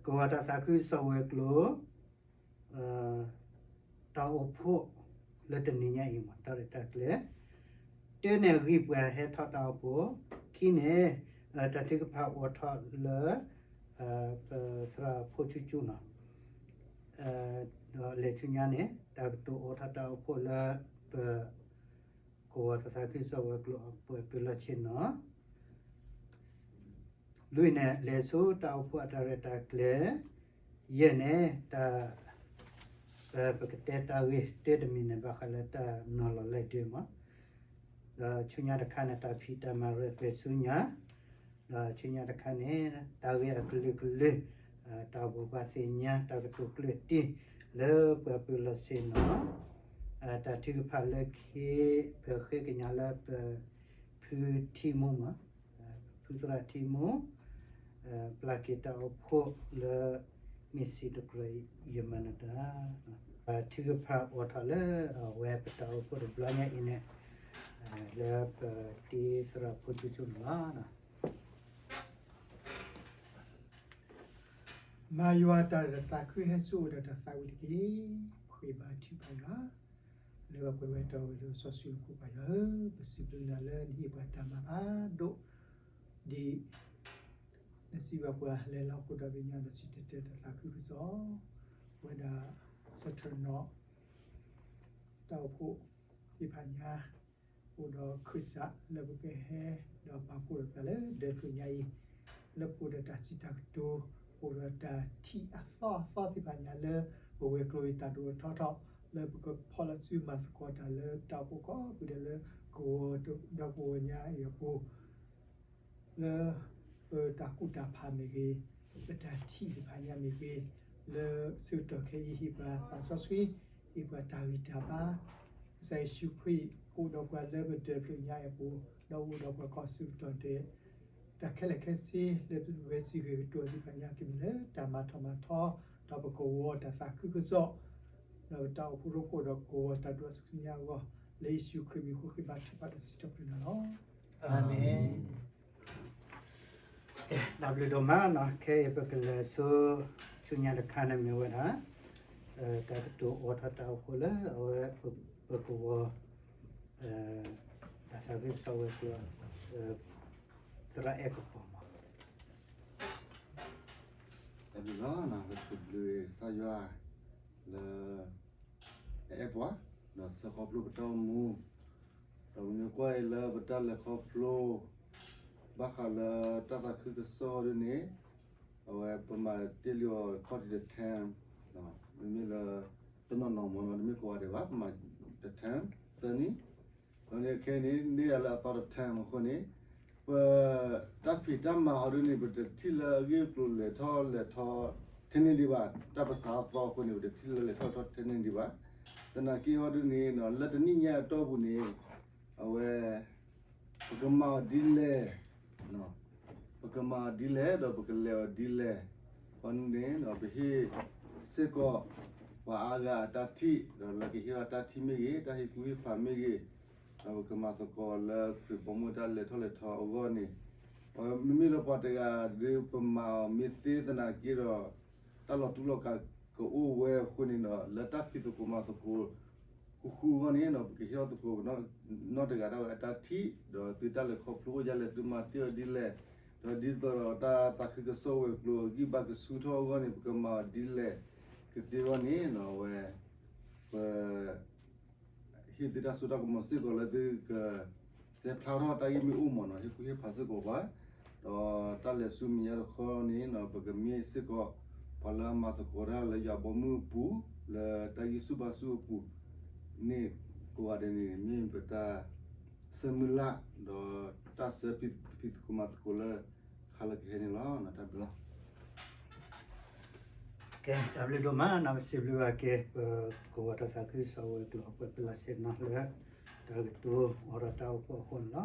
ကဝီၤတၢ်သးခုကစီၣ်ဝဲၤကျိၤ တၢ်အိၣ်ဖှိၣ်လၢတနံၤညါအံၤမ့ၢ် တၢ်ရဲၣ်တၢ်ကျဲၤ တၢ်န့ၣ်ဂံၢ်ပှၤဟဲထီၣ်တၢ်အိၣ်ဖှိၣ်, ခံန့ၣ် တၢ်ထုကဖၣ်အိးထီၣ်လၢ ပသရၣ်ဖိဆူၣ်ဆူၣ်နီၤ, ဒီးလဲၤဆူညါန့ၣ် တၢ်ကတိၤအိးထီၣ်တၢ်အိၣ်ဖှိၣ်လၢပ ကဝီၤတၢ်သးခုကစီၣ်ဝဲၤကျိၤအပှဲၤပၢၤလီၢ်ဆ့ၣ်နီၤ လွံၢ်န့ၣ် လဲၤဆူတၢ်အိၣ်ဖှိၣ်အတၢ်ရဲၣ်တၢ်ကျဲၤ, ယဲၢ်န့ၣ် တၢ် ပကတဲတၢ်ဂ့ၢ်တၢ်တမံၤန့ၣ် ဘၣ်ဃးလၢတၢ်နီၤလီၤလဲၢ်ဒၢမး, ဒီးဆူညါတခါန့ၣ် တၢ်ဖံးတၢ်မၤရဲၣ်ကျဲၤဆူညါ, ဒီးဆူညါတခါန့ၣ် တၢ်ဂ့ၢ်အကလုာ်ကလုာ်, တၢ်ဘိးဘၣ်သ့ၣ်ညါ တၢ်ကတိၤကျၢၢ်တံၢ် လၢပှၤပၢၤလီၢ်ဆ့ၣ်နီၤ, တၢ်ထုကဖၣ်လၢခံ ပဃ့ကညးလၢပ ဖုထံမူမး, ဖုသရၣ်ထံမူ, ပျၢ်က့ၤတၢ်အိၣ်ဖှိၣ်လၢ မ့ၢ်စံးတကြၢးယမၤနၢၤတၢ်, ထုကဖၣ်အိးထီၣ်လၢအဝဲပတၢ်အိၣ်ဖှိၣ်တဘျီညါအံၤန့ၣ်, လၢပတံၤသရၣ်ဖိဆူၣ်ဆူၣ်န့ၣ်လီၤ. မၤယွၤတၢ်သးခုဟဲစိာ်ဒီးတၢ်သးဝံၣ်တက့ၢ်. ပဃ့ဘါထုကဖၣ်ယွၤ, လၢပှဲၤဝဲတီၢ်ဝဲလၢစီဆှံလၢခိၣ်ပှၤယွၤဧၢ, ပစံးဘျုးနၤလၢနဟ့ၣ်ပှၤတၢ်မၤဘၣ်ဒိၣ်, ဒ် နစံးဘၣ်ပှၤလဲၤလီၤအိၣ်ဒီးပညါဒီးစံၣ်တဲၤတဲလီၤသးခုကစီၣ်, ပဝဲဒၣ် ဆၢထၢၣ်နီၤ တၢ်အိၣ်ဖှိၣ်သ့ၣ်တဖၣ်ညါ, အိၣ်ဒီးခၢၣ်စးလၢပကဟဲဒီးပာ်ဖှိၣ်ဒီးသးလၢဒၢးဖျၢၣ်ညါအံၤ, လၢပအိၣ်ဒီးတၢ်စံးတၢ်ကတိၤ, ပအိၣ်ဒီးတၢ်ထံၣ်အသီအသီသ့ၣ်တဖၣ်ညါလၢ ပဝဲၤကျိၤအံၤတၢ်ဒိၣ်ထီၣ်ထီထီၣ်, လၢပကဖီၣ်လီၤစုမၤသကိးတၢ်လၢတၢ်အိၣ်ဖှိၣ်ကိးပူၤဒီးလၢကဝီၤဒီးကဝီၤညါအံၤအပူၤ လၢပတၢ်ကူၣ်တၢ်ဖးမ့ၢ်ဂ့ၤ, ပတၢ်ထံၣ်သ့ၣ်တဖၣ်ညါမ့ၢ်ဂ့ၤ, လၢဆၢကတီၢ်ခဲအံၤဟ့ၣ်ပှၤသးစီဆှံ, ဟ့ၣ်ပှၤတၢ်ဂံၢ်တၢ်ဘါ, ကစၢ်ယ့ၣ်ၡူးခရံာ်ကအိၣ်ဒီးပှၤလၢပဒၢးဖျၢၣ်ညါအံၤအပူၤ, ဒီးအိၣ်ဒီးပှၤကိးဆၢကတီၢ်ဒဲး, တၢ်ခဲလၢာ်ခဲဆ့လၢပဂဲၤစံးဂဲၤကတိၤသ့ၣ်တဖၣ်ညါကမ့ၢ်လၢတၢ်မၤထီၣ်မၤထီ, ဒီးပကဝီၤတၢ်သးခုကစီၣ်, ဒီးပတၢ်အိၣ်ဖှိၣ်ရိဖှိၣ်ဒီးကဝီၤတၢ်ဒိးဆူညါအဂီၢ်, လၢယ့ၣ်ၡူးခရံာ်မံၤအဃိဃ့ဘါထုကဖၣ်ဒီးစံးထီၣ်ပတြၢၤနၤလီၤ. အၤမ့ၣ်. တၢ်ဘျုးဒိၣ်မးနီၤ, ခဲအံၤပကလဲၤဆူ ဆူညါတခါန့ၣ်မ့ၢ်ဝဲဒၣ် တၢ်ကတိၤအိးထီၣ်တၢ်အိၣ်ဖှိၣ်လၢအဝဲ ပကဝီၤ တၢ်သးခုကစီၣ်ဝဲၤကျိၤ သရၣ်အဲၣ်ကပီၤမး. တၢ်ဘျုးလီၤ, ပစံးဘျုးကစၢ်ယွၤလၢ အအဲၣ်ပှၤ, ဒီးဆှၢခီဖျိပတၢ်အိၣ်မူ, ဒီးပမ့ၢ်ကွၢ်အံၤလၢပတၢ်လဲၤခီဖျိ ဘၣ်ဃးလၢတၢ်သးခုကစီၣ်ဒ်န့ၣ်, အဝဲပမၤတ့ၢ်လံအီၤခီၣ်ထံးတထၢၣ်, မ့မ့ၢ်လၢ တနီၤနီၤမ့ၢ်နီၤ တမ့ၢ်ကိးဂၤဒဲးဘၣ်, ပမၤတထၢၣ် သၢနံၣ်, ဒီးန့ၣ်ခဲအံၤန့ၣ် န့ၢ်ဒၣ်လၢအသီတထၢၣ်အဃိန့ၣ်, ပ တၢ်ဖံးတၢ်မၤအီၤဒ်န့ၣ် ပတထံၣ်လၢအဂ့ၢ်အကျိၤလဲၤထီၣ်လဲၤထီ ထဲန့ၣ်ဒံးဘၣ်, တၢ်ပစးအသီအဃိန့ၣ် ပတထံၣ်လၢလဲၤထီၣ်လဲၤထီထဲန့ၣ်ဒံးဘၣ်, သနာ်က့အီၤဒ်န့ၣ် လၢတနံၣ်ညါအတီၢ်ပူၤန့ၣ် အဝဲ ပကမၤအီၤဒ်လဲၣ် ပကမၤအီၤဒ်လဲၣ် ဒီးပကလဲၤအီၤဒ်လဲၣ်, အဃိန့ၣ် ပဟ့ၣ်စ့ၢ်ကီး ပှၤအါဂၤအတၢ်ထံၣ် ဒီးလၢကဟ့ၣ်လီၤတၢ်ထံၣ်မ့ၢ်ဂ့ၤ တၢ်ဟ့ၣ်ကူၣ်ဟ့ၣ်ဖးမ့ၢ်ဂ့ၤ, ဒီးပကမၤသကိးလၢခရံာ်ဘီမုၢ်တၢ်လဲၤထီၣ်လဲၤထီအဂီၢ်န့ၣ်, မ့မ့ၢ်လၢပှၤတဂၤဒီးပမၤအီၤမ့ၢ်သ့သနာ်က့ဒီး တၢ်လီၤတူာ်လီၤကာ်ကအိၣ်ဝဲအဃိန့ၣ်ဒီး လၢတၢ်ဖံးသကိးမၤသကိး ဃူဃူအဂီၢ်န့ၣ် ပကဟ့ၣ်လီၤသကိး နီၢ်တဂၤဒၣ်ဝဲအတၢ်ထံၣ် ဒီးသုတၢ်လဲၤခီဖျိအိၣ်ဒ်လဲၣ် သုမၤတ့ၢ်အီၤဒ်လဲၣ်, ဒီးဒ်သိးဒီးတၢ်သးခုကစီၣ်ဝဲၤကျိၤအဂံၢ်ဘါကဆူထီၣ်အဂီၢ်န့ၣ် ပကမၤအီၤဒ်လဲၣ်, ကသ့အဂီၢ်န့ၣ် အဝဲ ပ ဟ့ၣ်သုတၢ်စိတၢ်ကမီၤစ့ၢ်ကီးလၢသုက သဲဖျါထီၣ်တၢ်ဂ့ၢ်မ့ၢ်အိၣ်မ့ၢ်နီၤ ဟ့ၣ်ကူၣ်ဟ့ၣ်ဖးစ့ၢ်ကီးပှၤ, ဒီးတၢ်လဲၤဆူမဲာ်ညါတခီန့ၣ် ပကမ့ၢ်စ့ၢ်ကီး ပှၤလၢအမၤသကိးတၢ်လၢယွၤဘီမုၢ်အပူၤ လၢတၢ်ဂံၢ်ဆူၣ်ဘါဆူၣ်အပူၤန့ၣ် ကိးဂၤဒဲးန့ၣ် မ့ၢ်ပတၢ်ဆၢမုၢ်လၢ် ဒီးတၢ်ဆၢဖံးသကိးမၤသကိးလၢ ခါလၢကဟဲန့ၣ်လီၤ. တၢ်ဘျုးလီၤ. ကဲ တၢ်ဘျုးဒိၣ်မးနီၤ ပစံးဘျုးဘၣ်က့ၤ ပကဝီၤတၢ်သးခုကစီၣ်ဝဲၤကျိၤအပှဲၤပၢၤလီၢ်ဆ့ၣ်နီၤလၢ တၢ်ကတိၤအိးထီၣ်တၢ်အိၣ်ဖှိၣ်အဃိန့ၣ်လီၤ.